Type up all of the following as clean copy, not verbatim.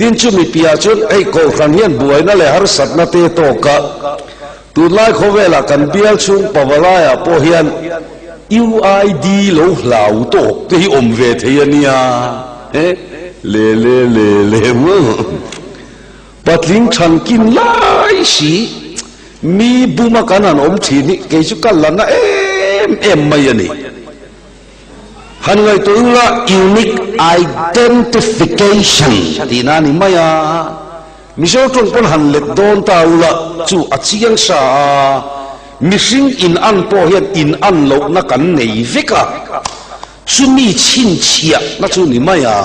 Tin chumi piah chuan hei Kohhran hian buaina leh harsatna te tawk a, tunlai khawvelah kan bial chhung Pavalaiah pawh hian UID lo hlau tawk te hi awm ve thei a nia. He le le le le maw. Patling thankin lai si mi buma kan han awm thin hi kei chu ka la na em em mai a ni. Han ngaihtuah ula unique identification tihna a ni mai a, Mizo tawng pawn han let dawn ta ula chu a chiang sa a, mihring in an pawh hian in an lohna kan nei vek a, chumi chhinchhiahna chu ni mai a.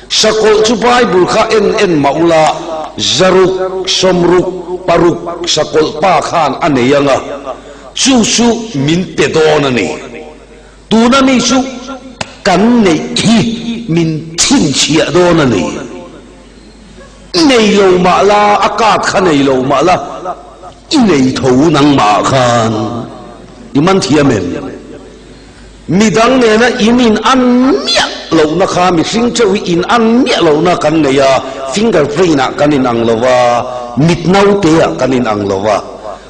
Sakawlh chu Bible kha en en mah ula, zaruk, sawmruk, paruk sakawlh pa khan a nei ang a, chu chu min pe dawn a ni. Tuna mi chu kan neih hi min chhinchhiah dawn a ni. Nei lo mah la, a card kha nei lo mah la, i nei tho nangmah ah khan i man thiam em? Midang nena in in an miah lohna kha mihring theuh hi in an miah lohna kan nei a, finger print ah kan in ang lo va, mit naute ah kan in ang lo va.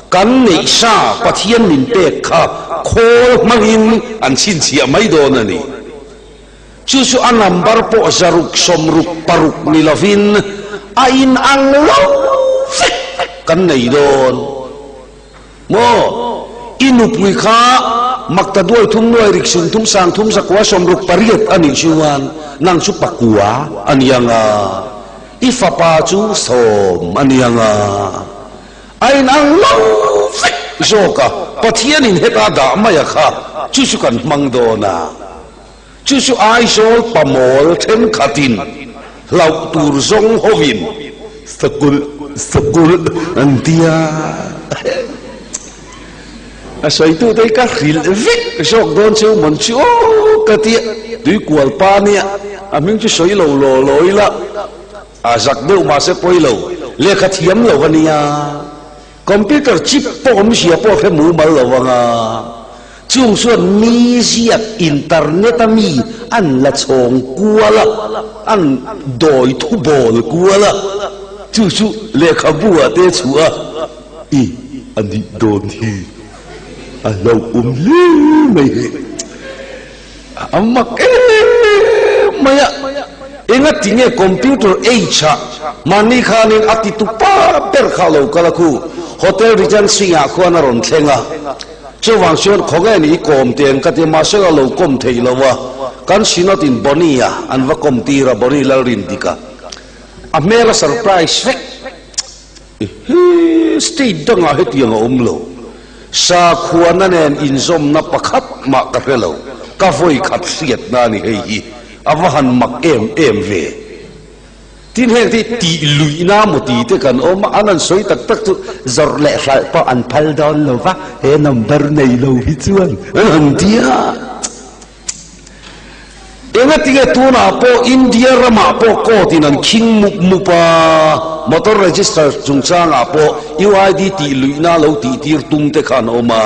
Kan neih sa Pathian min pek kha khawl hmangin an chhinchhiah mai dawn a ni. Chu chu a number pawh zaruk 66 ni lovin a in ang lo vek kan nei dawn. Maw? I nupui kha makta duai thum nuai rik sum thum sang thum zakua 68 a nih chuan nang chu pakua a ni ang a, i fapa chu 10 a ni ang a. A inang lo vek zawk a, Pathianin heta dah mai a kha chu chu kan hmang dawn a. Chu chu Aizawl pamawl thenkhatin hlauh tur zawng hovin Sakulh, Sakulh an ti a. A sawitute hi ka hrilh vek zawk dawn cheu mawn chu aw ka ti a, Tuikual pa nia, a hming chu sawi lo law law ila, a zak deuh mahse pawi lo, lehkha thiam lo a nia. Computer chip pawh awmzia pawh hre mumal lo ang a, chung chuan mi ziak internet a mi an la chhawng kual a, an dawi thu bawl kual a, chu chu lehkhabu ah te chhuah a, i a nih dawn hi a hlauhawm hle mai hi. A mak em mai a, engati nge computer age ah mahni khanin a ti tu pa ber kha lo kal a khu Hotel Regency ah khuan a rawn thleng a, chuvang chuan khawnge ni i kawm teng ka ti a, mahse a lo kawm thei lo a, kan Synod in Bonnie a an va kawm tir a, Bonnie Lalrindika a hmel a surprise vek. Hi state dangah hetiang a awm lo. Sakhuana nen inzawmna pakhat mah ka hre lo. Ka vawi khat hriatna a ni hei hi. A va han mak em em ve. Tin heng te hi tih luihna maw ti te kan awm a, an han sawi tak tak chu zawrh leh hralh pawh an phal dawn lo va, he number nei lo hi chuan an han ti a. Engatinge tunah pawh India ramah pawh court in an khing mup mup a, motor register chungchangah pawh UID tih luihna lo tih tir tum te kha an awm a.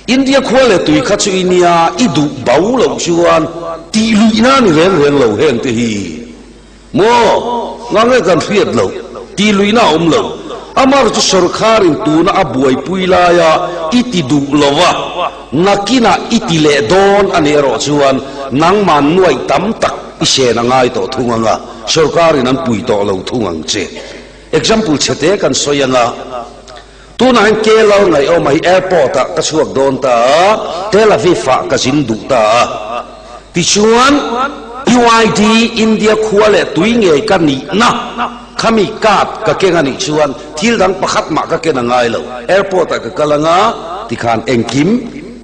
India khua leh tui kha chu i nia, i duh bo loh chuan tih luihna a ni reng reng lo heng te hi. Maw? Ngange kan hriat loh? Tih luihna a awm lo. Amar chu sawrkharin tuna a buaipui laia i ti duh lo a, nakinah i ti leh dawn a nih erawh chuan nangman nuaih tam tak i sen a ngai tawh thung ang a, sawrkarin an pui tawh lo thung ang che. Example chhete kan sawi ang a, tunah hian Kelal Ngaihawma hi airport ah ka chhuak dawn ta a, Tel Aviv ah ka zin duh ta a. Tichuan, UID, India khua leh tui ngei ka nihna khami card ka keng a nih chuan thil dang pakhat mah ka ken a ngai lo. Airport ah ka kal anga tikhan engkim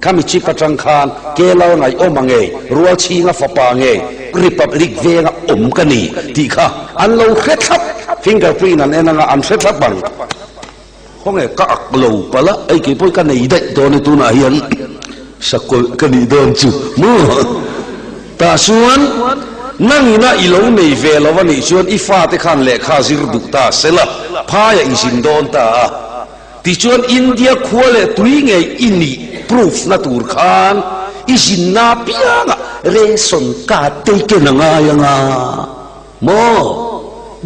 khami chip atang khan Kelal ngaihawm a ngei, Rualchhinga fapa ngei, Republic venga awm ka ni tih kha an lo hre thlap, fingerprint an en anga an hre thlap ang. Khawnge ka ak lo palh a, hei kei pawh hi ka nei daih dawn e tunah hian sakawlh ka nih dawn chu maw? Tah chuan nangina i lo nei ve lo a nih chuan i fate khan lehkha zir duh ta sela phaiah i zin dawn ta a, tichuan India khua leh tui ngei i nih proof na tur khan i zinna apiangah ration card te i ken a ngai anga maw?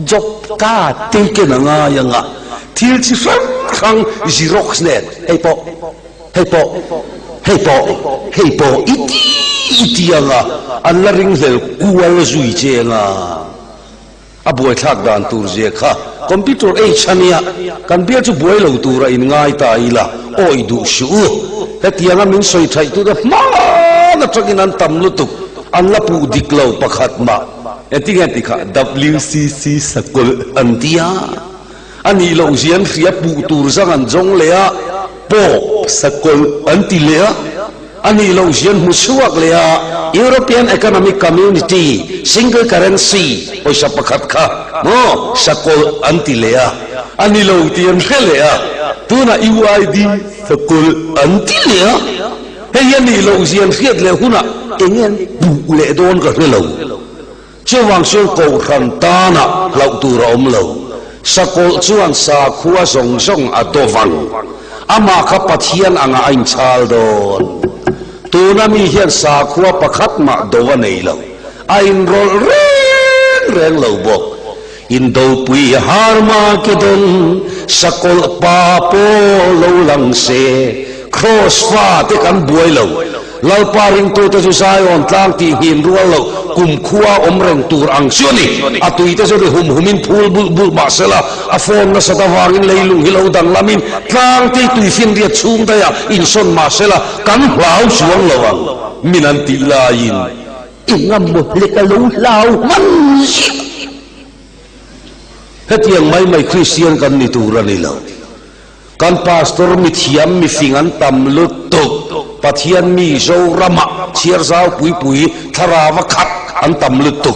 Job card te ken a ngai ang a, thil chi hrang hrang xerox nen hei pawh, hei pawh, hei pawh, hei pawh i ti i ti ang a, an la ringhlel kual zui che ang a. A buaithlak dan tur zia kha computer age a nia, kan bial chu buai lo tura inngai ta ila, awih duh suh u. Hetianga min sawi thaih tute hman atangin an tam lutuk, an la puh dik lo pakhat mah. Engtinge an tih kha? WCC Sakawlh an ti a, a nih loh zia an hria puh tur zang an zawng leh a, Pawp Sakawlh an ti leh a. A nih loh hian hmu chhuak leh a European Economic Community single currency pawisa pakhat kha maw sakawlh an ti leh a, a ni lo tih an hre leh a, tunah UID sakawlh an ti leh a, hei a nih loh hian hriat leh hunah enge an puh leh dawn ka hre lo. Chuvang chuan kohhran tanah hlauh tur a awm lo. Sakawlh chuan sakhua zawng zawng a do vang. Amah kha Pathian angah a inchhal dawn. Tuna mi hian sakhua pakhat mah do a nei lo. A inrawlh reng reng lo bawk. Indopui Harmagedon, sakawlh pa pawh lo lang se, Kraws fa te kan buai lo. Lalpa ringtute chu Zion tlang tih nghin rual loh kumkhua awm reng tur ang chu a ni. A tuite chu ri hum humin phul bulh bulh mah sela, a fawn nasat avangin leilung hi lo danglamin tlang te tuifinriat chhung daiah insawn mah sela, kan hlau chuang lo ang min an tih laiin. Engamaw hlek a lo hlau hman ziah. Hetiang mai mai Kristian kan ni tur a ni lo. Kan pastor mithiam mifing an tam lutuk, Pathian mi Zoramah chhiar zau pui pui thlarava khat an tam lutuk.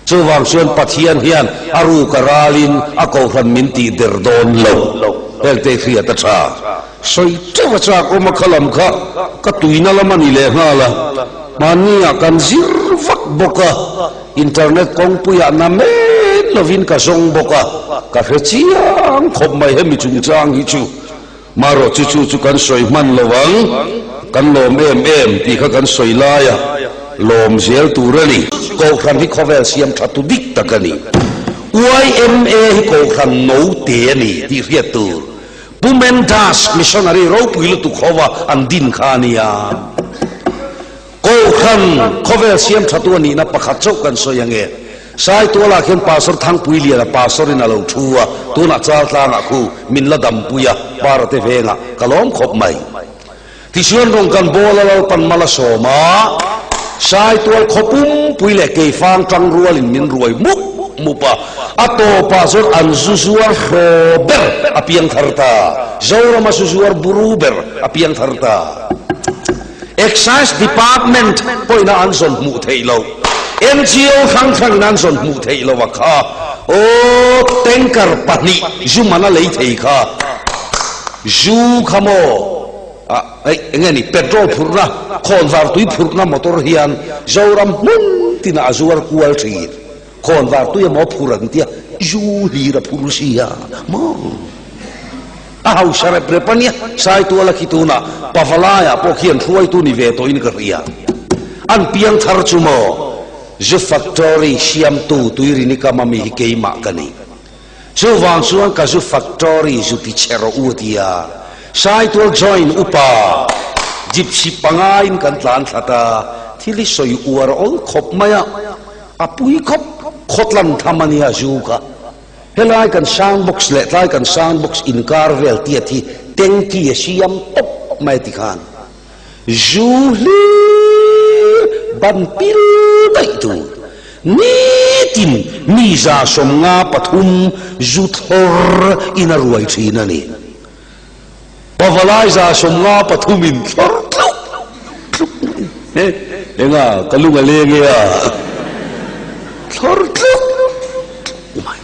Chuvang chuan Pathian hian a ruk a ralin a kohhran min tih der dawn lo. Hengte hriat a tha. Sawi teuh a chak awm a kha lam kha ka tuina lam a ni leh nghal a, mahni ah kan zir vak bawk a. Internet kawngpuiah na men lovin ka zawng bawk a, ka hre chiang khawp mai hemi chungchang hi chu. Marawh chu chu chu kan sawi hman lo ang, kan lawm em em tih kha kan sawi lai a, lawm zel tur a ni. Kohhran hi khawvel siam tha tu dik tak a ni. YMA hi kohhran note a ni tih hriat tur. Pu Mendas missionary ropui lutuk hova an din kha a nia. Kohhran khawvel siam thatu a nihna pakhat chauh kan sawi ange. Saitualah khian Pastor Thangpuiliana Pastor in a lo thu a, tunah Chaltlangah khu min la dampui a, Parate vengah ka lawm khawp mai. Tichuan rawng kan bawl a Lalpan mal a sawm a, Saitual khaw pumpui leh keifang tangrualin min ruai mup mup a, a tawpah chuan an zu zuar hraw ber a piang thar ta, Zorama zu zuar buru ber a piang thar ta. Excise Department pawhin a an zawn hmuh theih loh, NGO hrang hrangin an zawn hmuh theih loh a kha, aw tanker pahnih zu man a lei thei kha, zu kha maw ah eih eng nge ni petrol phurhna khawnvar tui phurhna motor hian Zoram hmun tinah a zuar kual thin, khawnvar tui emaw phur an tia zu hlir a phur sia maw. A hausa rep rep a nia, Saituala khi tunah Pavalaiah pawh khian hruaitu ni ve tawhin ka hria. An piang thar chu maw? Zu factory siamtu Tuirini kama mi hi keimah ka ni. Chuvang chuan ka zu factory zu ti chhe rawh u a ti a. Saitual join upa Gypsy pangain kan tlan thlat a, thil hi sawi uar awl khawp mai a, a pui khawp khawtlan tham a nia zu kha. Helai kan sound box leh tlai kan sound box inkar vel tiat hi tanky a siam tawp mai ti khan zu hlir ban pil daih tur nitin mi 153 zu thlawr in a ruai thin a ni. Pavalai 153 in thlawr tluk tluk mai he enga ka lung a leng e a thlawr tluk tluk mai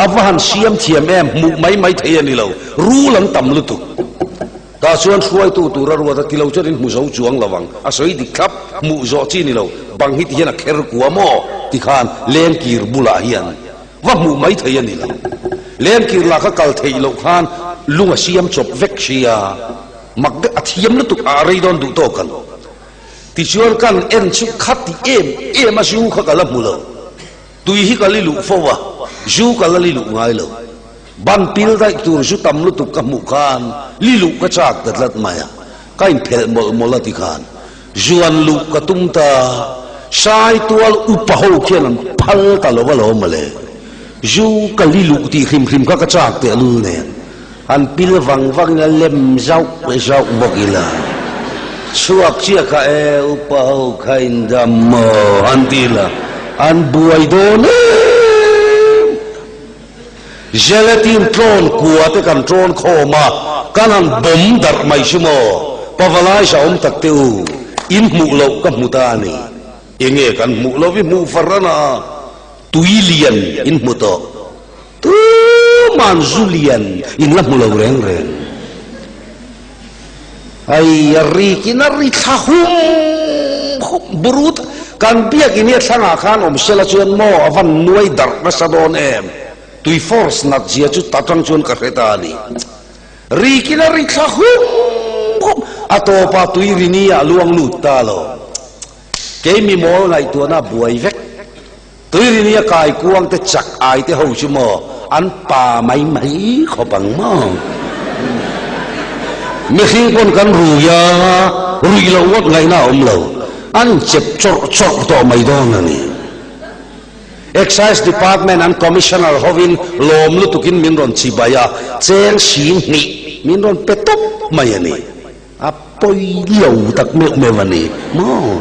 a va han siam thiam em hmuh mai mai thei a ni lo rul an tam lutuk tah chuan hruaitu tur a ruat a tilo chuan in hmu zo chuang lo ang a sawi dik thlap hmuh zawh chi ni lo bang hi ti hian a kher kua maw tikhan lengkir bulah hian Va hmuh mai thei a ni lo. Lengkir lah kha kal theih loh khan lung a siam chawp vek sia. Mak deuh a thiam lutuk a rei dawn duh tawk ang. Tichuan kan en chu kha ti em em a zu kha ka la hmu lo. Tui hi ka li luh fo a, zu ka la li luh ngai lo. Ban pil daih tur zu tam lutuk ka hmuh khan li luh ka chak ta tlat mai a, ka inphelh mawlh mawlh a ti khan zuan luh ka tum ta. Saitual upa ho khian an phal ta lo alawm mawle. Zu ka li luh tih hrim hrim kha ka chak tehlul nen. An pil vang vang in a lem zauh zauh bawk ila. Chhuak chiah kha e upa ho kha in dam maw an ti ila an buai dawn em. Gelatin tlawn kua te kan tawn khawm a kan han bawm darh mai chu maw Pavalai sa awm tak te u in hmuh loh ka hmu ta a ni. Enge kan hmuh loh i hmuh far ana tui lian in hmu tawh. Tuman zu lian in la hmu lo reng reng. Ai a rikin a ri thla hum hum burut kan biakin hi a thlangah khan awm sela chuan maw a van nuai darh nasa dawn em. Tui force nat zia chu ta tang chuan ka hre ta a ni. Rikin a ri thla hum hum a tawpah tui rini ah luang lut ta lo. Kei mi mawl ngaihtuahna a buai vek. Tuirini a kai kuang te chak ai te ho chu maw an pa mai mai khawp ang maw? Mihring pawn kan rui a, ruih loh ngawt ngaihna a awm lo, an inchep chawrh chawrh tawh mai dawn a ni. Excise Department an Commissioner hovin lawm lutukin min rawn chibai a, cheng si hnih min rawn pe tawp mai a ni. A pawi lo tak meuh meuh a ni maw?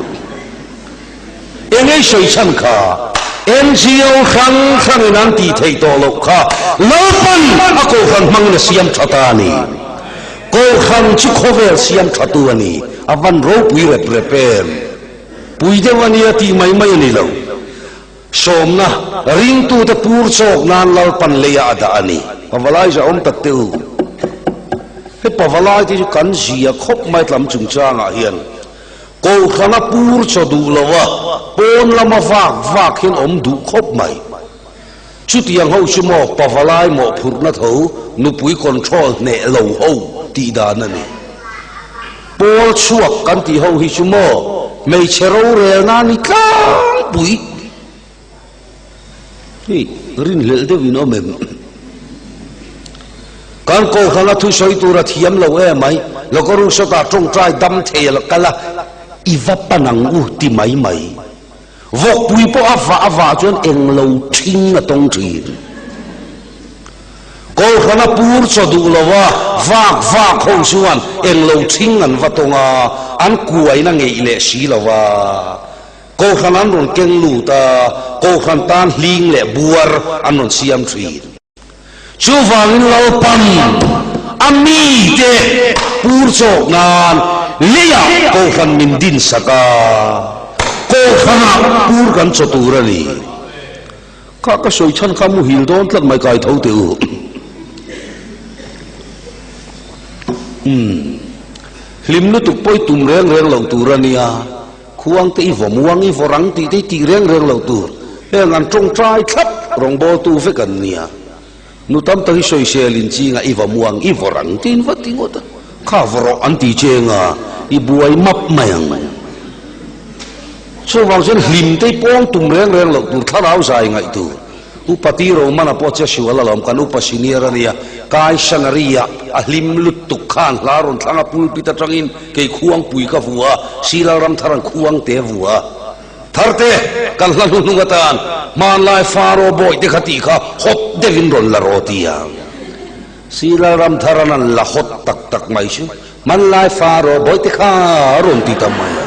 Engei sawi chhan kha NGO hrang hrangin an tih theih tawh loh kha Lalpan a Kohhran hmangin a siam tha ta a ni. Kohhran chu khawvel siam thatu a ni. A van ropui rep rep em? Pui deuh a nia tih mai mai a ni lo. Sawmna, ringtute pur chawk nan Lalpan leiah a dah a ni. Pavalai zah awm tak teh u. He pavalai te chu kan zia khawp mai tlam chungchangah hian Kohhrana pur chaw duh lo a, pawn lama vak vak hian awm duh khawp mai. Chutiang ho chu maw pavalai mawhphurhna tho nupui control hneh lo ho tih dan a ni. Pawl chhuak kan tih ho hi chu maw hmeichhe rorelna ni tlangpui hi rinhlelh deuh in awm em? Kan Kohhrana thusawi tur a thiam lo emai, Lokaru sawtah tawngtai dam thei a la kal a, i va pan ang u ti mai mai. Vawkpui pawh a vah a vah chuan eng lo ṭhing a tawng ṭhin. Kohhrana pur chaw duh lo a, vak vak ho chuan eng lo ṭhing an va tawng a, an kuaina ngeih leh si lo a. Kohhran an rawn keng lut a, Kohhran tan hling leh buar an rawn siam ṭhin. Chuvangin Lalpan a mite pur chawk nan leiah Kohhran min din sak a, Kohhranah pur kan chaw tur a ni. Kha ka sawi chhan kha muhil dawn tlat mai kai tho teh u. Umm hlim lutuk pawi tum reng reng loh tur a nia. Khuang te i vaw muang i vaw rang tih te i tih reng reng loh tur. Heng an tawngtai thlap rawngbawltu vek an nia. Nu tam tak hi sawisel in chingah i vaw muang i vaw rang tiin va ti ngawt a. Kha vaw rawh an ti cheng a, i buai map mai ang. Chuvang chuan hlim te i pawng tum reng reng loh tur thlarau zai ngaih tur. Upa ti Romana pawh che sual alawm, kan upa senior a nia, Kai Shanari-ah a hlim lutuk khan hla rawn thlang a, pulpit atangin kei khuangpui ka vua a, Silal Ramthara'n khuangte a vua a. Tharte, kan hla hnuhnung atan hmanlai Faro bawihte kha tih kha hot deuhin rawn la rawh ti ang. Silal Ramthara'n an la hot tak tak mai chu hmanlai Faro bawihte kha a rawn ti ta mai a.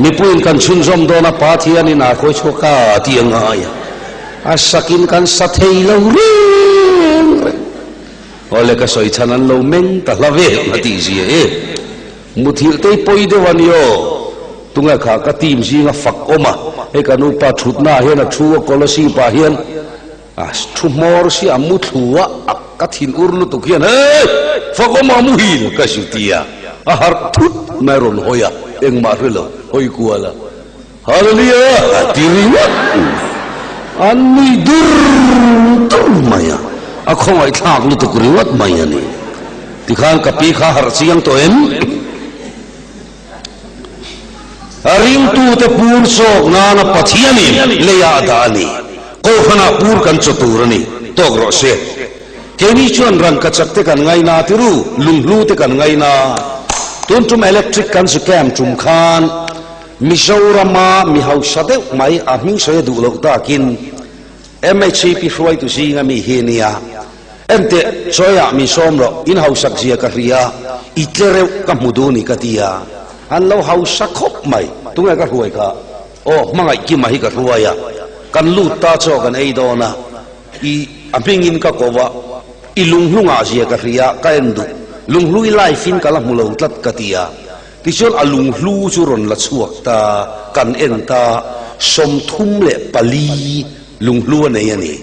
Mipuiin kan chhunzawm dawn a, Pathianin a khawi chhuak a ti a ngai a. A sakin kan sa thei lo reng reng. Awle ka sawi chhan an lo meng ta hla vel a tih zia e. Muthilh te hi pawi deuh a ni aw. Tunge kha ka team zinga fak awm a, hei kan upa thutna ah hian a thu a Kolasib ah hian A thu hmawr si a mu thlu a, a ka thin ur lutuk hian Hey! Fakawma muhil ka si ti a, a harh thut mai rawn hawi a, engmah hre lo, hawi kual a, Hallelujah! a ti ringawt mai. A nui dur dur mai a, a khawngaihthlak lutuk ringawt mai a ni. Tikhan ka pi kha harh chiang tawh em? Ringtute pur chawk nana Pathianin leiah a dah a ni. Kohhranah pur kan chaw tur a ni. Tawk rawh se. Keini chuan rangkachak te kan ngaina tiru, lunghlu te kan ngaina. Tun tum electric kan zu camp tum khan Mizorama mi hausa deuh mai a hming sawi a duh loh takin MHCP hruaitu zinga mi hi nia. Enteh, chawiah min sawm rawh, in hausak zia ka hria, i tle reuh ka hmu duh ni ka ti a. An lo hausa khawp mai, tunge ka hruai kha? Aw, hmangaih kima hi ka hruai a, kan lut ta chaw kan ei dawn a, i a hmingin ka ko a, i lunghlungah zia ka hria, ka en duh, lunghlui live in ka la hmu lo tlat ka ti a. Tichuan a lunghlu chu rawn la chhuak ta, kan en ta, 34 lunghlu a nei a ni.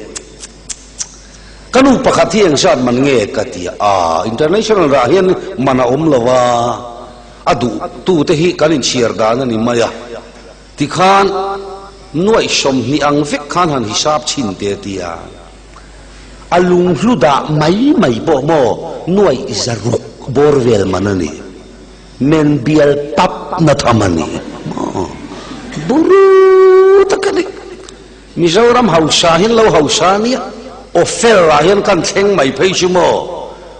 Ka nu pakhat hi engzat man nge ka ti a, international rah hian man a awm lo a, a duh tu te hi kan inchhiar dan a ni mai a, tikhan nuaih 20 ang vek khan han hisap chhin te a ti a, a lunghlu dah mai mai pawh maw nuaih 600 bawr vel man a ni. Men bial pap na tham a ni maw? Buru tak a ni. Mizoram hausa hian lo hausa a nia. Offer ah hian kan thleng mai phei chu maw?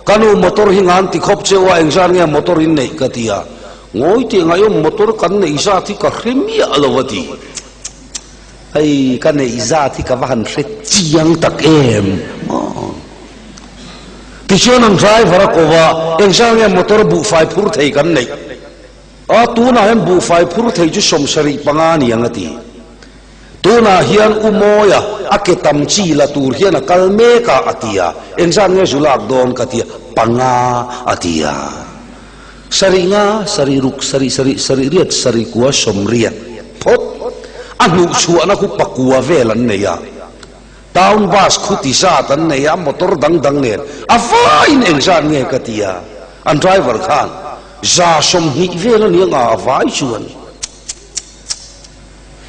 Ka nu motor hi ngan ti khawp cheu a, engzat nge motor in neih ka ti a. Ngawi tih ngaihawm motor kan neih zat hi ka hre miah lo a ti. Hei ka neih zat hi ka va han hre chiang tak em maw? Tichuan an driver a ko a, engzah nge motor buhfai phur thei kan neih? A, tunah hian buhfai phur thei chu 75 a ni ang a ti. Tunah hian U Mawia a ke tam chi la tur hian a kal mek a, a ti a. Engzah nge zu lak dawn ka ti a, panga a ti a. Sarih nga, sarih ruk, sarih sarih, sarih riat, sarih kua, 80 phawt. A hnuhchhuahna khu pakua vel an nei a. Town bus khuti zat an nei a, motor dang dang nen a vaiin engzat nge ka ti a, an driver khan 120 vel a nia nga a vai chuan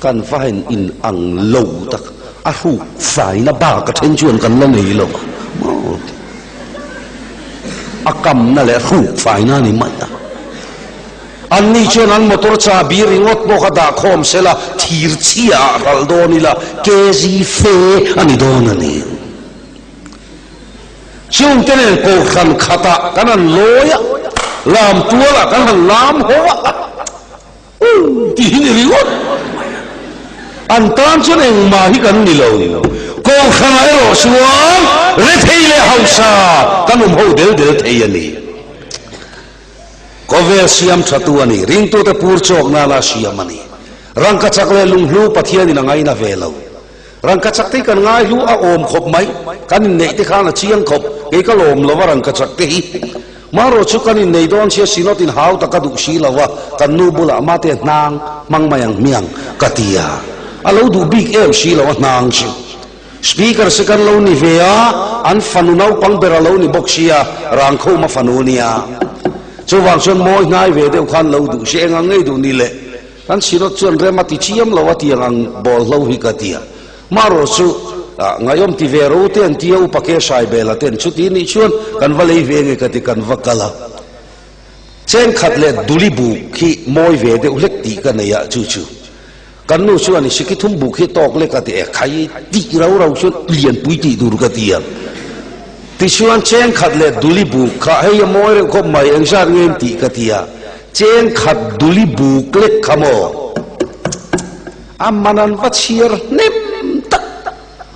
kan vain in ang lo tak a hruk faina bak a then chuan kan la nei lo maw a kamna leh hruk faina a ni mai a. Anni chuan an motor chahbi ringawt pawh kha dah khawm se la, thir chhia ah hralh dawn ila, kg fe a ni dawn a ni. Chungte nen kohhran khatah kan han lawi a, lam tualah kan han lam ho a, u tih hi ni ringawt mai a. An tan chuan engmah hi kan ni lo. Kohhranah erawh chuan rethei leh hausa kan awm ho del del thei a ni. Khawvel siam thatu a ni. Ringtute pur chawk nana siam a ni. Rangkachak leh lunghlu Pathianin a ngaina ve lo. Rangkachak te hi kan ngaihlu a awm khawp mai. Kan inneih te khan a chiang khawp. Kei ka lawm lo a rangkachak te hi. Marawh chu kan innei dawn sia Synod in hau tak a duh si lo a, kan nu bulah mate hnang hmang mai ang hmiang ka ti a. A lo duh bik em si lo a hnang chu. Speaker se kan lo ni ve a, an fanu naupang ber a lo ni bawk sia, Rangkhawma fanu nia. Chuvang chuan mawi hnai ve deuh khan lo duh se, eng ang ngei duh ni le? Kan Synod chuan rem a ti chiam lo a tiang ang bawl hlo hi ka ti a. Marawh chu ngaihawm ti ve ro te an tia upa ke hrai bel a ten chuti nih chuan kan va lei ve nge ka ti kan va kal a. Chengkhat leh duli buk hi mawi ve deuh hlek tih ka nei a chu chu. Kan nu chuan i siki thum buk hi tawk lek a ti e, khai tih rau rau chuan lianpui tih tur ka ti ang. Tichuan chengkhat leh duli buk kha hei a mawi reuh khawp mai, engzat nge in tih ka ti a, chengkhat duli buk lek kha maw? A man an va chhiar hnem tak,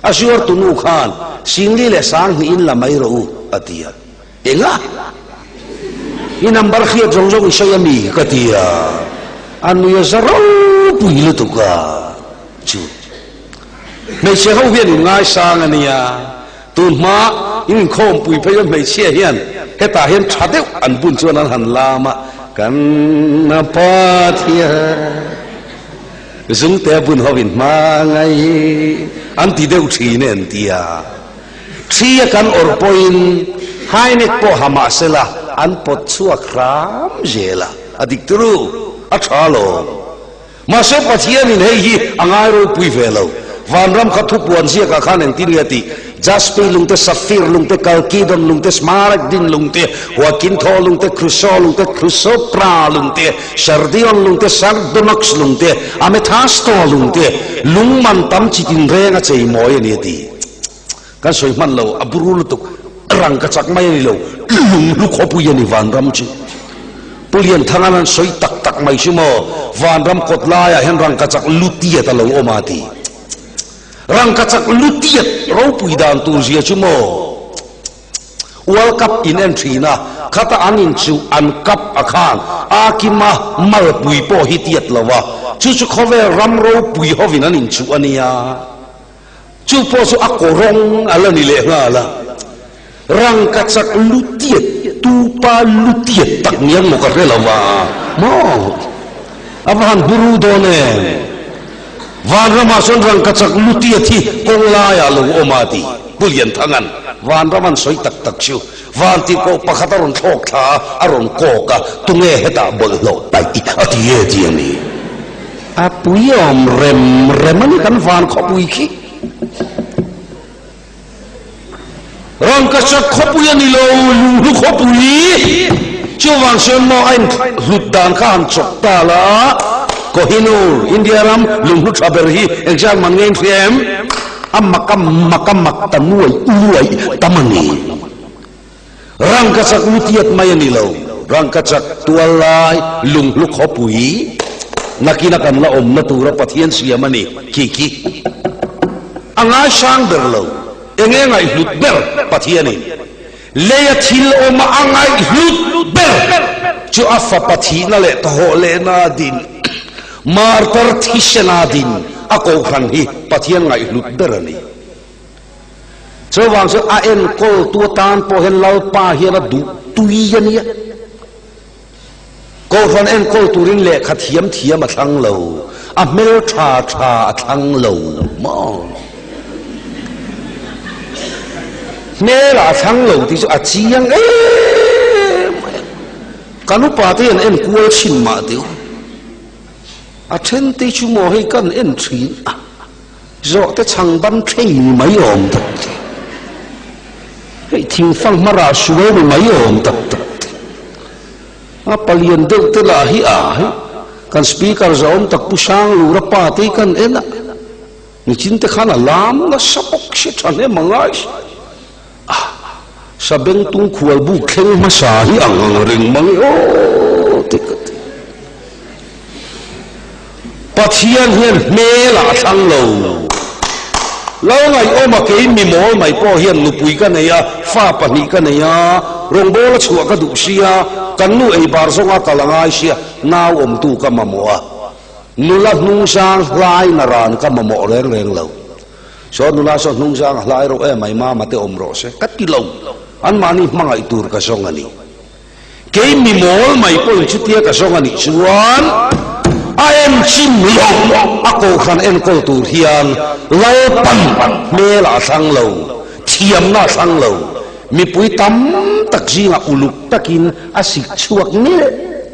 a zuar tu nu khan singli leh 2000 in la mai rawh u a ti a. Enga? I number hriat zawng zawng i sawi a mi? Ka ti a, a nui a za ropui lutuk a chu. Hmeichhe ho hian in ngaisang a nia, tun hma in inkhawmpui phei chuan hmeichhia hian hetah hian tha deuh an bun chuan an han lam a, kan Pathian zungte a bun ho in hmangaih an ti deuh thin e an ti a. Thli a kan awrh pawhin high-neck pawh ha mah sela an pawt chhuak hram zel a, a dik turu, a tha alawm. Mahse Pathianin hei hi a ngai ropui ve lo. Vanram kha thupuan ziakah khan engtin nge a tih? Jaspi lung te, safir lung te, kalkidon lung te, smaragdin lung te, huakintho lung te, kruso lung te, krusopra lung te, sardion lung te, sardonox lung te, amethasto lung te, lung man tam chi tinreng a chei mawi a ni a ti. Kan sawi hman lo, a buru lutuk, rangka chak mai a ni lo, lung hlu khawpui a ni vanram chu. Pu Lianthanga an sawi tak tak mai chu maw, vanram kawt laiah hian rangka chak lutiat a lo awm a ti. Rangka chak lutiat ropui dan tur zia chu maw, World Cup in en thin a, khata an in chu an cup a khan a kima malpui pawh hi tiat lo a, chu chu khawvel ram ropui hovin an in chuh a nia. Chu pawh chu a kaw rawng a la ni leh nghal a, rangkachak lutiat tupa lutiat tak niang maw ka hre lo va maw? A va han buru dawn em? Vanramah chuan rangkachak lutiat hi kawng laiah lo awm a ti Pu Lianthanga'n vanram an sawi tak tak chu vantirhkoh pakhat a rawn thlawk thla a, a rawn kawk a, tunge hetah bawlhhlawh paih a ti e ti a ni. A pui awm rem rem a ni kan van khawpui khi. Rangkachak khawpui a ni lo, Lunghlu khawpui. Chuvang chuan maw a inhlut dan kha han chawk ta la, Kohinoor, India ram lunghlu tha ber hi engzat man nge in hria em? A mak a mak a mak ta nuaih nuaih tam a ni. Rangkachak lutiat mai a ni lo, rangkachak tual lai lunghlu khawpui nakina kan la awmna tura Pathian siam a ni khi khi a ngaisang ber lo, enge ngaihhlut ber Pathianin leia thil awma a ngaihhlut ber chu a fapa thihna leh thawh lehna din martar thisena din a kohhran hi Pathian ngaihhlut ber a ni. Chuvang chu a enkawltu atan pawh hian Lalpa hian a duh tui a nia. Kohhran enkawl turin lehkha thiam thiam a thlang lo, a hmel tha tha a thlang lo maw? Hmel a thlang lo tih chu a chiang em mai a. Kan upa te hian enkual chhin mah deuh. A then te chu maw hei kan en thin a. Zawhte chhang ban thei ni mai awm tak te. Hei thingfang hmarah sual ni mai awm tak tak te. A palian deuh te lah hi a hei kan speaker zawm tak Pu Sanglura pa te hi kan en a. Nichin te khan a lam nasa bawk si tha hnem a ngai si. A sabengtung khual buk thleng hmasa hi ang ang reng mang e aw ti ka ti. Pathian hian hmel ah a thlang lo. Lo ngaihawm a kei mi mawl mai pawh hian nupui ka nei a, fa pahnih ka nei a, rawngbâwl a chhuah ka duh sia, kan nu ei bar zawnga kal a ngai sia, nau awmtu ka mamawh a, nula hnungzang hlai na ran ka mamawh reng reng lo. Saw nula saw hnungzang a hlai reuh em mai mama te awm rawh se ka ti lo, anmahni hmangaih tur ka zawng a ni. Kei mi mawl mai pawhin chutia ka zawng a nih chuan a enchim lo a kohhran enkawl tur hian Lalpan hmel a thlang lo, thiamna a thlang lo, mipui tam tak zingah uluk takin a sik chhuak nelh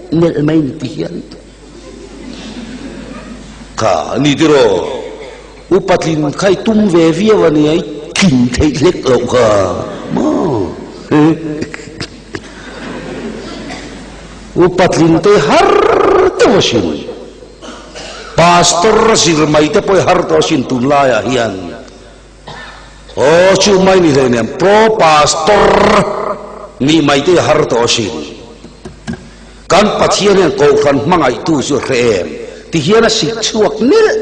nelh mai ni ti hian. Kha ni tiraw? U Patlin kha i tum ve viau a nia, i tlin theih hlek loh kha maw? U Patlin te har deuh asin. Pastor a zir mai te pawh i har tawh asin tunlaiah hian. Aw chu mai ni hleinem Pro Pastor nih mai te i har tawh asin. Kan Pathian hian Kohhran hmangaihtu chu a hre em? Ti hian a sik chhuak nelh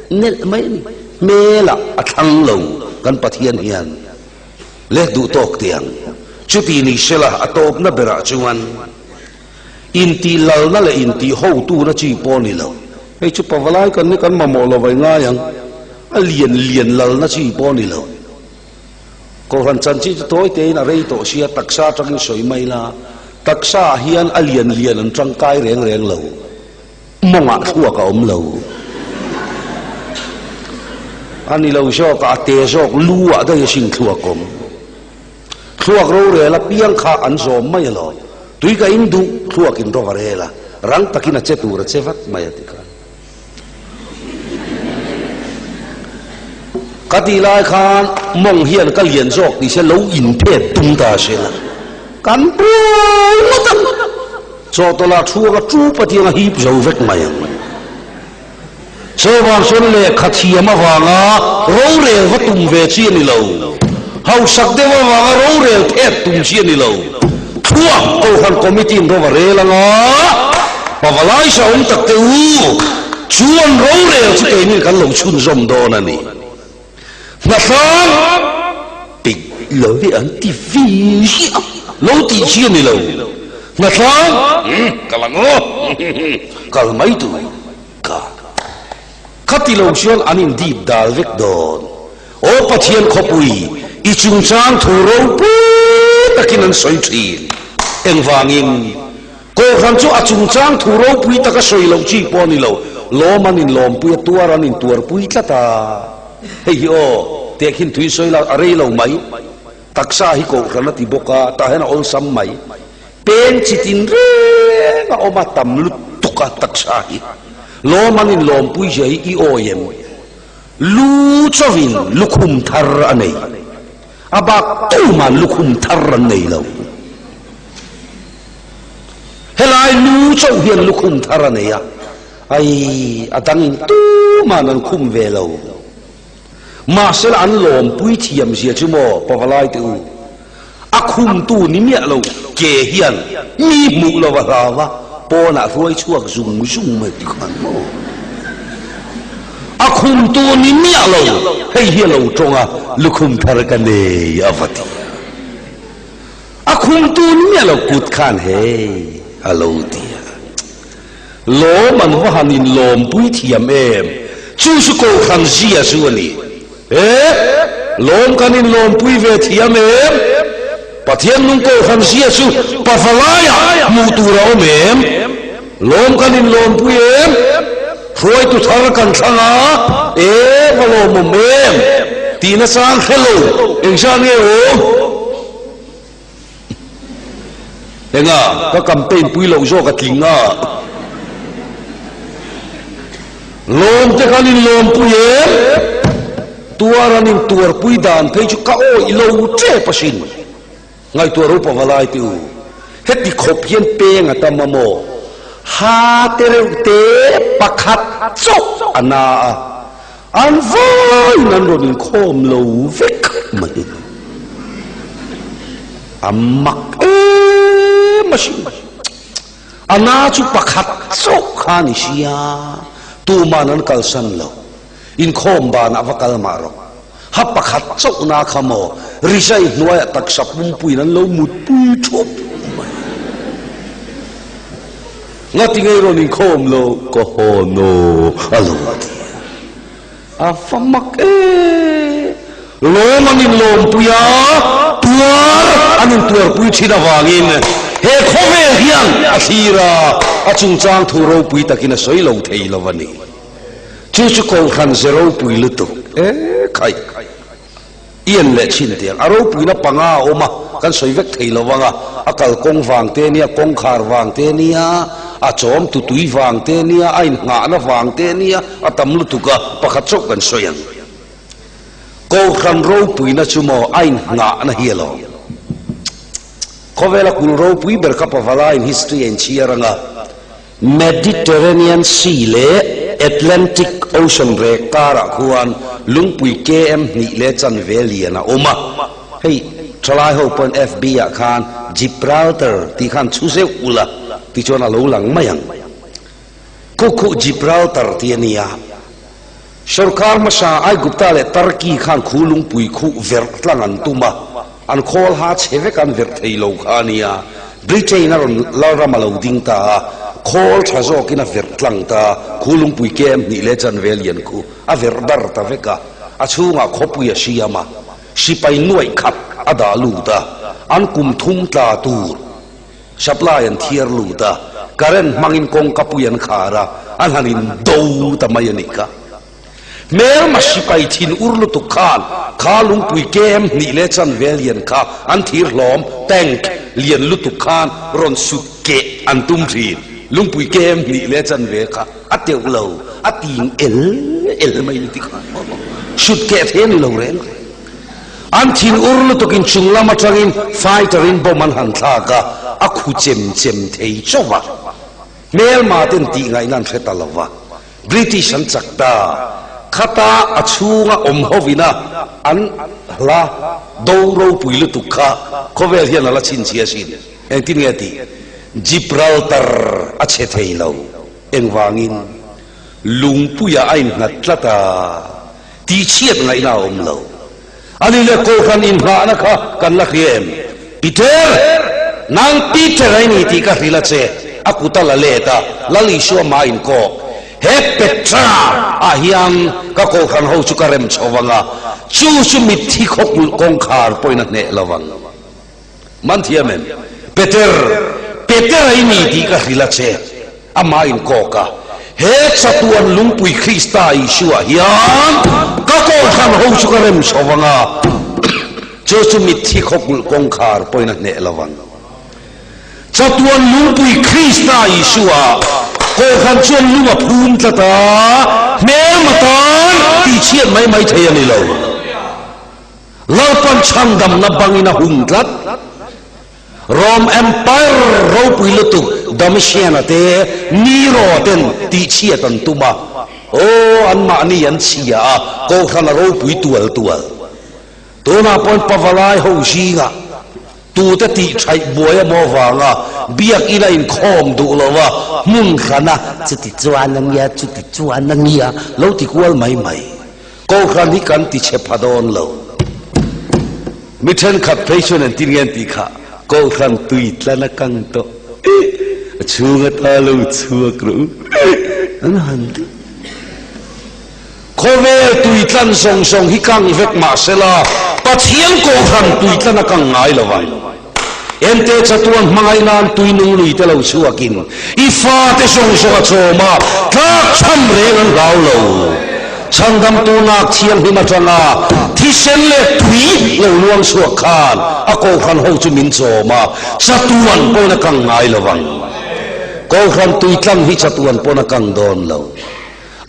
nelh mai a ni. Hmelah a thlang lo kan Pathian hian leh duh tawk tiang. Chuti ni sela a tawpna berah chuan intih lalna leh intih hotuna chi pawh a ni lo. Hei chu pavalai kan ni kan mamawh lo vai ngai ang. A lian lian lalna chi pawh a ni lo. Kohhran chanchin chu tawi tein a rei tawh sia, taksa atangin sawi mai la, taksa ah hian a lian lian an tangkai reng reng lo, mawngah thluak a awm lo. A ni lo zawk a, a te zawk lu ah daih asin thluak awm. Thluak rorel apiang kha an zawm mai alawm. Tui ka in duh, thluak in rawva rel a, rang takin a che tur a che vat mai a ti khan. Ka tih lai khan mawng hian ka lian zawk ti se lo inphet tum ta se la, kan buai ngawt ang. Chawhtawlh ah thu anga chu Pathian a hip zo vek mai ang. Chuvang chuan lehkha thiam avanga rorel va tum ve chi a ni lo. Hausak deuh avanga rorel phet tum chi a ni lo. Thluak Kohhran Committee in ro a rel anga, Pavalai sa awm tak te u, chu an rorel chu keinin kan lo chhunzawm dawn a ni. Hnatlang peih lo hi an ti ve ziah a, lo tih chi a ni lo. Hnatlang, umm, kal ang aw, kal mai tur ka. Khati lo chuan an indip dal vek dawn. Aw Pathian khawpui, i chungchang thu ropui takin an sawi thin. Engvangin? Kohhran chu a chungchang thu ropui taka sawi loh chi pawh a ni lo. Lawm an inlawmpui a, tuar an intuarpui tlat a. Hei hi aw, tehkhin tui sawi la a rei lo mai. Taksa hi kohhran a ti bawk a, tah hian a awlsam mai. Peng chi tin reng a awm a, tam lutuk a taksa hi. Lawm an inlawmpui zia hi i awi em? Lu chauhin lukhum thar a nei. A bak tuman lukhum thar an nei lo. Helai lu chauh hian lukhum thar a nei a, ai a dangin tuman an khum ve lo. Mahsela an lawmpui thiam zia chu maw pavalai te u, a khumtu ni miah lo ke hian mi hmuh lo a hlau a, pawnah hruai chhuak zung zung mai ti khan maw. A khumtu ni miah lo, hei hi a lo tawng a, lukhum thar ka nei a va ti a. A khumtu ni miah lo kut khan hei a lo ti a. Lawm an va han in lawmpui thiam em? Chu chu Kohhran zia chu a ni. E, lawm kan in lawmpui ve thiam em? Pathian nung Kohhran zia chu pavalaiah hmuh tur a awm em? Lawm kan in lawmpui em? Hruaitu thar kan thlang a, e va lawmawm em? Tih nachang hre lo, engzah nge awm? Enga, ka campaign pui loh zawk a tling a. Lawm te kan in lawmpui em? Tuar an in tuarpui dan phei chu ka awih lo tep asin. Ngaihtuah ro pavalai te u, heti khawp hian peng a tam a maw? Ha te reuh te pakhat chauh a na a, an vawiin an rawn inkhawm lo vek mai. A mak em asin. A na chu pakhat chauh kha a ni sia, tuman an kalsan lo. Inkhawm banah va kal mah rawh. Ha pakhat chauhna kha maw rizai hnuaiah taksa pumpuiin an lo mutpui thup mai. Ngati ngei rawn inkhawm lo ka haw naw a lo ti a. A fa mak e. Lawm an inlawmpui a, tuar an intuarpui thin avangin he khawvel hian a thlir a, a chungchang thu ropui takin a sawi lo thei lo a ni. Chu chu Kohhran ze ropui lutuk e khaih ian leh chhin tiang a ropuina panga a awm a, kan sawi vek thei lo vang a, a kalkawng vang te nia, kawngkhar vang te nia, a chawm tutui vang te nia, a inngahna vang te nia, a tam lutuk a, pakhat chauh kan sawi ang. Kohhran ropuina chu maw a inngahna hi alawm. Khawvela kul ropui ber kha Pavalaiin history a inchhiar ang a. Mediterranean Sea leh Atlantic Ocean rek karah khuan lungpui KM hnih leh chanve lian a awm a. Hei thalai ho pawhin FB ah khan Gibraltar tih khan chhu zeuh ula tichuan a lo lang mai ang. Khu khu Gibraltar tih a nia. Sorkar hmasa Aigupta leh Turkey khan khu lungpui khuh verh tlang an tum a, an khawl ha chhe vek an verh thei lo kha a nia. Britain a rawn lalram a lo ding ta a, khawl tha zawkin a verh tlang ta, khu lungpui kem hnih leh chanve lian khu a verh dar ta vek a, a chhungah khawpui a siam a, sipai nuaih khat a dah lut a, an kum thum tla tur. Supply an thiar lut a, current hmangin kawngka pui an khar a, an han in do ta mai a nih kha. Hmelma sipai thin ur lutuk khan kha lungpui KM hnih leh chanve lian kha an thir hlawm, tank, lian lutuk khan rawn sut keh an tum thin. Lungpui KM hnih leh chanve kha a teuh lo, a ting el el mai ni ti khan. Sut keh thei a ni lo reng reng. An thin ur lutukin chung lam atangin fighter in bomb an han thlak a, a khu chem chem thei chauh a. Hmelma ten tih ngaihna an hre ta lo va. British an chak ta. Khata a chhunga awm hovina an hla do ropui lutuk kha khawvel hian a la chhinchhiah asin. Engtin nge tih? Gibraltar a chhe thei lo. Engvangin? Lungpuiah a innghat tlat a, tihchhiat ngaihna a awm lo. Ani leh Kohhran inngahna kha kan la hria em? Peter! Nang Peter a i ni tih ka hrilh a che, a kut a la let a, Lal Isua mah inkawk. He Petra ah hian ka Kohhran ho chu ka rem chho vang a, chu chu mitthi khawkulh kawngkhar pawhin a hneh lo vang. Man thiam em? Peter! Peter a i ni tih ka hrilh a che. Amah inkawk a, He chatuan lungpui Krista Isua hian ka Kohhran ho chu ka rem chho vang a, chu chu mitthi khawkulh kawngkhar pawhin a hneh lo vang. Chatuan lungpui Krista Isua Kohhran chuan lung a phum tlat a, hmelma tan tihchhiat mai mai thei a ni lo. Lalpan chhandamna bangin a hum tlat. Rome Empire ropui lutuk Domitian-a te, Nero-a ten tihchhiat an tum a. Aw, anmahni an chhia a, Kohhran a ropui tual tual. Tunah pawhin Pavalai ho zingah tute tihṭhaih buai emaw avanga biakina inkhawm duh lova hmun hrana chuti chuan a nia, chuti chuan a nia lo ti kual mai mai. Kohhran hi kan ti chhe pha dawn lo. Mi thenkhat phei chuan an ti nge an tih kha, Kohhran tui tlan a kang tawh, a chhung ata lo chhuak rawh u, an han ti. Khawvel tui tlan zawng zawng hi kang vek mah sela, Pathian Kohhran tui tlan a kang ngai lo ang. Ente chatuan hmangaih nan tui nung lui te lo chhuakin i fate zawng zawng a chawm a, tlak chhan reng an hlau lo. Chhandamtu nak thianghlim atanga thisen leh tui lo luang chhuak khan a Kohhran ho chu min chawm a, chatuan pawhin a kang ngai lo vang. Kohhran tui tlang hi chatuan pawn a kang dawn lo.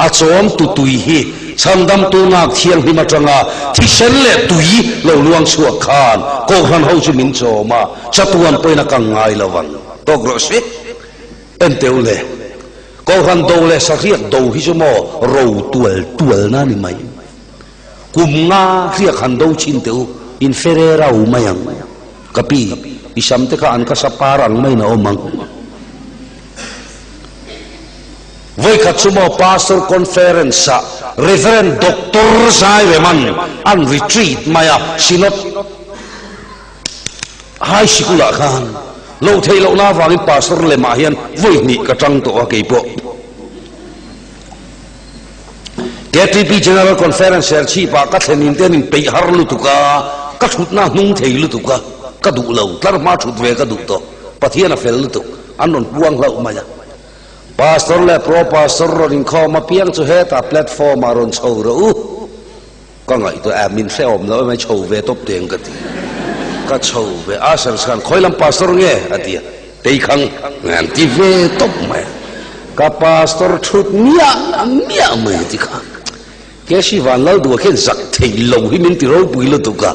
A chawm tu tui hi chhandamtu nak thianghlim atanga thisen leh tui lo luang chhuak khan Kohhran ho chu min chawm a, chatuan pawhin a kang ngai lo ang. Tawk rawh se. Enteu le, Kohhran do leh sahriak do hi chu maw ro tual tual na ni mai. Kum nga hriak han do chin teh u, in fere rau mai ang. Ka pi, i sam te kha an ka sa par ang maiin a awm ang. Vawikhat chu maw Pastor Conference ah Reverend Doctor Zaireman an retreat mai a, Synod High Sikul ah khan loh theih lohna avangin Pastor lemah hian vawi hnih ka tang tawh a keipawh. KTP General Conference Serchhip ah ka thlen in te an inpeih har lutuk a, ka thutna a hnung thei lutuk a, ka duh lo, tlar hma thut ve ka duh tawh, Pathian a fel lutuk, an rawn puang hlauh mai a. Pastor leh Pro Pastor rawn inkhawm apiang chu hetah platform ah rawn chho rawh u. Ka ngaihtuah a, min hrehawm loh emai chho ve tawp teng ka ti. Ka chho ve a, Sir khan khawi lam Pastor nge? a ti a, Teikhang an ti ve tawp mai a. Ka Pastor thut miah miah mai a ti kha. Keshi Vanlalduha khian zak thei lo hi min ti ropui lutuk a,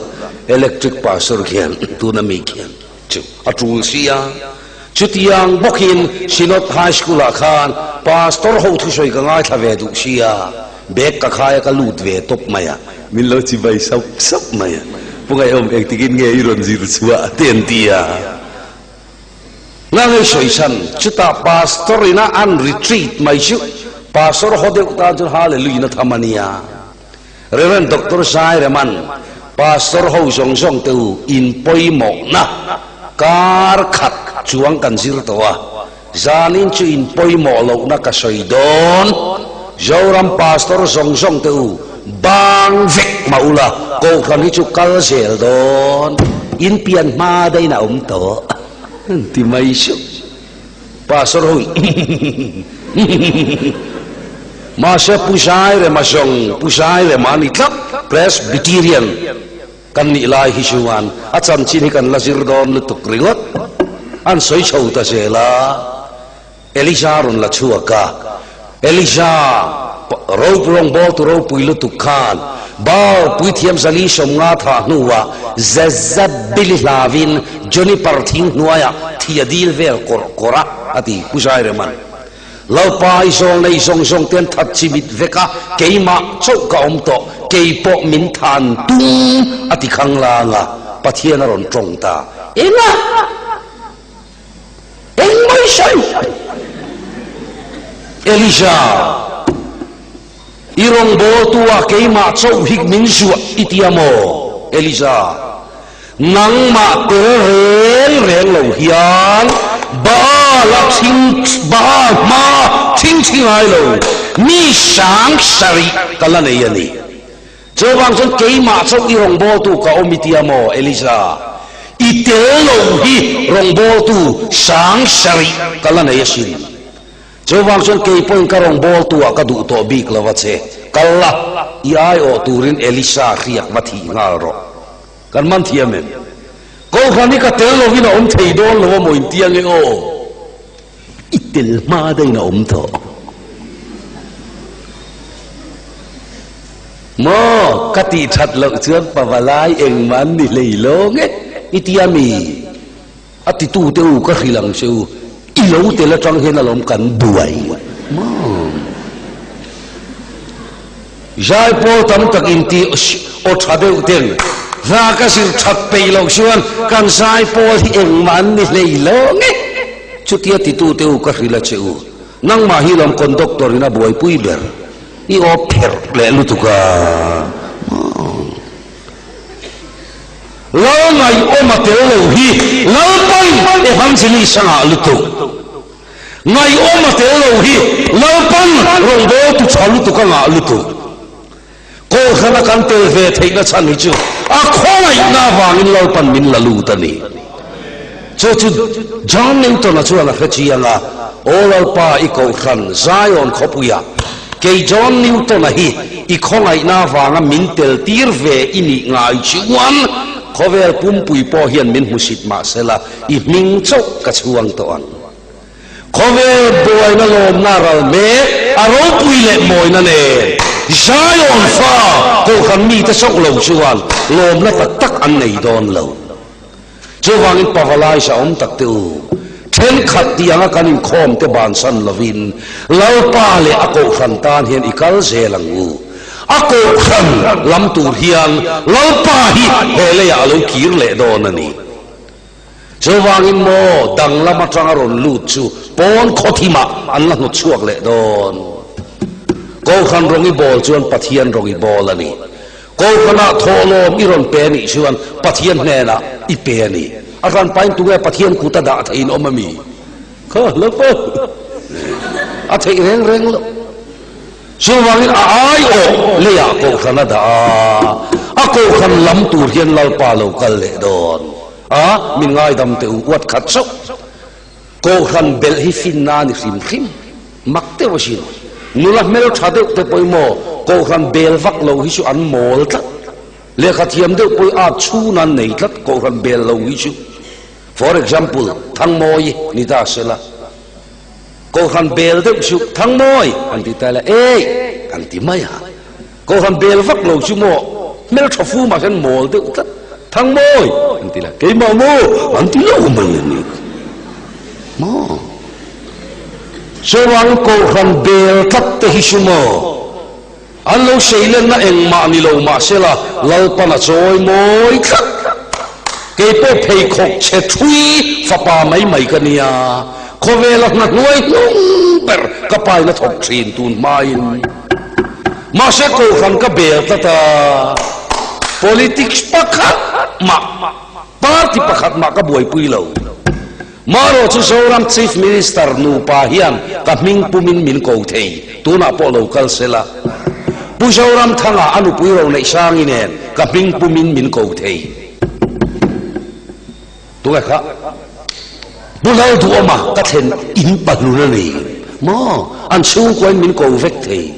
Electric Pastor khian tuna mi khian. Chu a tul si a. Chutiang bawkin Synod High School-ah khan Pastor ho thusawi ka ngaithla ve duh si a, bag ka khai a ka lut ve tawp mai a, min lo chibai sauh sauh mai a, Pu Ngaihawm engtikin nge i rawn zir chhuah te an ti a. Ngangei sawi chhan, chutah Pastor ina an retreat mai chu Pastor ho deuh tan chuan Hallelujah na tham a nia. Rev. Doctor Zaireman, Pastor ho zawng zawng te u in pawimawhna kar khat chuang kan zir tawh a, zanin chu in pawimawh lohna ka sawi dawn. Zoram Pastor zawng zawng te u bang vek mah ula, Kohhran hi chu kal zel dawn, in pian hma daihin a awm tawh an ti mai suh. Pastor ho in Mahse Pu Zairema zawng Pu Zairema a ni tlat, Presbyterian kan nih lai hi chuan a chanchin hi kan la zir dawn lutuk ringawt. An sawi chho ta zel a, Elija rawn la chhuak a, Elija rope rawngbawltu ropui lutuk khan. Baal puithiam 450 thah hnuah Jezebeli hlauin juniper thing hnuaiah thi a dil vel kawrh kawrh a, a ti Pu Zaireman. Lalpa i zawl nei zawng zawng te an that chimit vek a, keimah chauh ka awm tawh, kei pawh min than tum, a ti khanglang a, Pathian a rawn tawng ta. Enga? Eng mai sawi? Elija, i rawngbawltu ah keimah chauh hi min zuah i tia maw? Elija, nangmah tel reng reng lo hian Baal a thing Baal hma thingthi ngai lo mi sang sarih ka la nei a ni. Chuvang chuan keimah chauh i rawngbawltu ka awm i tia maw, Elija? I tel lo hi rawngbawltu 7000 ka la nei asin. Chuvang chuan kei pawhin ka rawngbawltu ah ka duh tawh bik lo a che. Kal la, i aiawh turin Elisa hriak va thih nghal rawh. Kan man thiam em? Kohhran hi ka tel lovin a awm thei dawn lo a maw intia nge aw? I tel hma daihin a awm tawh. Maw, ka tih that loh chuan pavalai engmah an ni hlei lawng e, i tia mi? A titu te u ka hrilh ang che u, i lo tel atang hian alawm kan buai. Maw. Zai pawl tam tak inti aw tha deuh ten hla ka zir that peih loh chuan kan zai pawl hi engmah an ni hlei lawng e. Chutia titu te u ka hrilh a che u, nangmah hi lawm conductor in a buaipui ber. I aw pherh leh lutuk a. Lal ngaihawm a tel lo hi Lalpan evangelist a ngah lutuk. Ngaihawm a tel lo hi Lalpan rawngbawltu tha lutuk a ngah lutuk. Kohhrana kan tel ve theihna chhan hi chu a khawngaihna avangin Lalpan min la lut a ni. Chu chu John Newton-a chuan a hre chiang a, Aw Lalpa, i kohhran Zion khawpuia kei John Newton-a hi i khawngaihna avanga min tel tir ve i nih ngai chuan khawvel pumpui pawh hian min hmusit mah sela i hming chauh ka chhuang tawh ang. Khawvel buaina lawmna ral mek a ropui leh mawina nen Zion fa kohhran mite chauh lo chuan lawmna tak tak an nei dawn lo. Chuvangin Pavalai sa awm tak te u, thenkhat tih anga kan inkhawm te bansan lovin Lalpa leh a kohhran tan hian i kal zel ang u. A kohhran lam tur hian Lalpa hi he leiah a lo kir leh dawn a ni. Chuvangin maw danglam atanga rawn lut chu pawn khawthimah an la hnawt chhuak leh dawn. Kohhran rawng i bawl chuan Pathian rawng i bawl a ni. Kohhranah thawhlawm i rawn pe anih chuan Pathian hnenah i pe a ni. A hran pain tunge Pathian kut a dah theihin awm a mi? Kha la pa. A theih reng reng lo. Chuvangin a aiawh leiah kohhran a dah a, a kohhran lam tur hian Lalpa lo kal leh dawn a, min ngaidam teh u, uat khat chauh. Kohhran belh hi finna a ni hrim hrim. Mak deuh asin. Nula hmeltha deuh te pawimawh Kohhran bel vak lo hi chu an mawl tlat. Lehkha thiam deuh pawh hi at chhun an nei tlat Kohhran bel lo hi chu. For example, Thangmawi ni ta sela. Kohhran bel deuh chu Thangmawi an ti ta ila, Ei! an ti mai a. Kohhran bel vak lo chu maw hmeltha fu mah hian mawl deuh tlat, Thangmawi! an ti la, Keimah maw? an ti lo mai a ni maw? Chuvang Kohhran bel tlat te hi chu maw an lo seilenna engmah ni lo mahsela Lalpan a chawi mawi tlat. Kei pawh pheikhawk chhe thui fapa mai mai ka nia, khawvela hna hnuai hnung ber ka paina thawk thin tun hmain. Mahse Kohhran ka bel tlat a, politics pakhat mah, party pakhat mah ka buaipui lo. Marawh chu Zoram Chief Minister nupa hian ka hming pumin min ko thei, tunah pawh lo kal sela. Pu Zoramthanga a nupui Roneihsangi nen ka hming pumin min ko thei. Tunge kha? Pu Lalduhawma ka thlen in pahlun a ni maw? An chhungkuain min ko vek thei.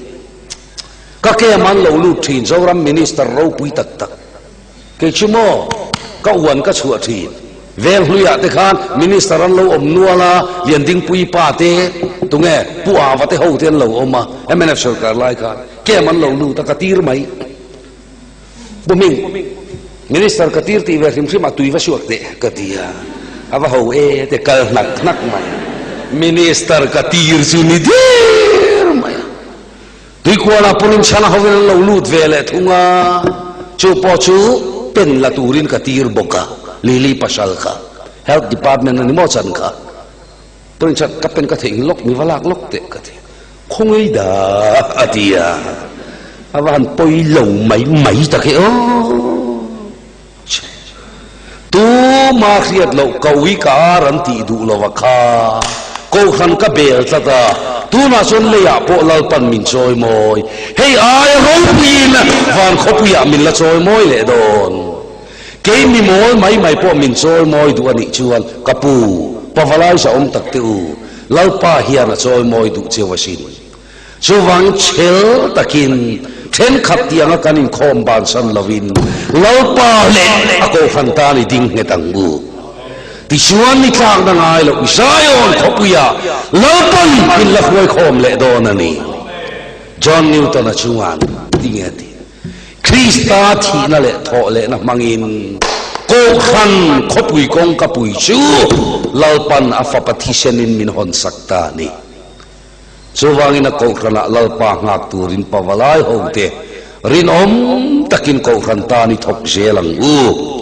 Ka kem an lo lut thin Zoram Minister ropui tak tak. Kei chu maw ka uan ka chhuah thin. Veng hluiah te khan Minister an lo awm nual a, Liandingpui pa te, tunge Pu Ava te ho te an lo awm a, mnf sorkar lai khan kem an lo lut a ka tir mai. Pu Hming, Minister ka tir tih ve hrim hrim a tui va suak teh ka ti a, a va ho e te kal hnak hnak mai a, Minister ka tir chu ni der mai a, Tuikuala pawhin chhana hovin an lo lut ve leh thung a, chu pawh chu pen la turin ka tir bawk a, Lily pasal kha Health Department a ni maw chan kha. Pawhin chuan ka pen ka theih lawk mi va lak lawk teh ka ti. Khawngaih dah a ti a, a va han pawi lo mai mai tak e aw. Tuma hriat loh ka ui ka ar an tih duh lo a kha, Kohhran ka bel tlat a, tunah chuan leiah pawh Lalpan min chawi mawi, hei aia ropuiin van khawpuiah min la chawi mawi leh dawn. Kei mi mawl mai mai pawh min chawi mawi duh a nih chuan ka pu, Pavalai zahawm tak te u, Lalpa hian a chawi mawi duh cheu asin. Chuvangin chhel takin thenkhat tianga kan inkhawm bansan lovin Lalpa leh a kohhran tan i ding nghet ang u. Tichuan ni tlakna ngai loh Zion khawpuiah Lalpan min la hruaikhawm leh dawn a ni. John Newton-a chuan tinge a ti? Krista thihna leh thawhlehna hmangin Kohhran khawpui kawngkapui chu Lalpan a fapa thisenin min hawnsak ta a ni. Chuvangin a Kohhranah Lalpa nghak turin pavalai hote rinawm takin Kohhran tan i thawk zel ang u.